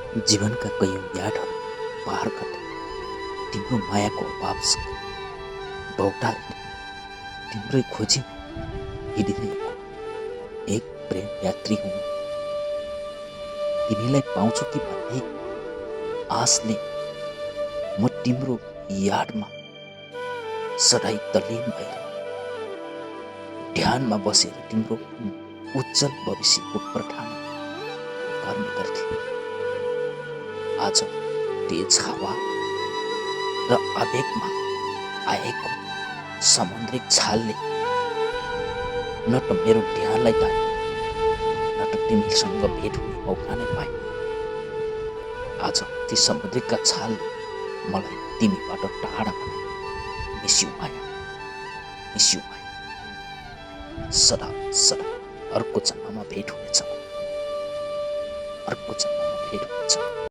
जीवनका कैयौँ यादहरू पार गर्दै तिम्रो मायाको अभावसँग बौटाएर तिम्रै खोजीमा हिँडिरहेको एक प्रेम यात्री हुँ। तिमीलाई पाउँछु कि भन्ने आशले म तिम्रो यादमा सधैँ तल्लीन भएर ध्यानमा बसेर तिम्रो उज्जवल भविष्यको प्रार्थना गर्ने गर्थे। आज तेज हावा र आवेगमा आएको समुद्रिक छालले न त मेरो ध्यानलाई तान्यो, न त तिमीसँग भेट हुने मौका नै पाएँ। आज ती समुद्रिकका छालले मलाई तिमीबाट टाढा बनाए। मिस यु माया, मिस यु माया। सदा सदा अर्को जन्ममा भेट हुनेछ, अर्को जन्ममा भेट हुनेछ।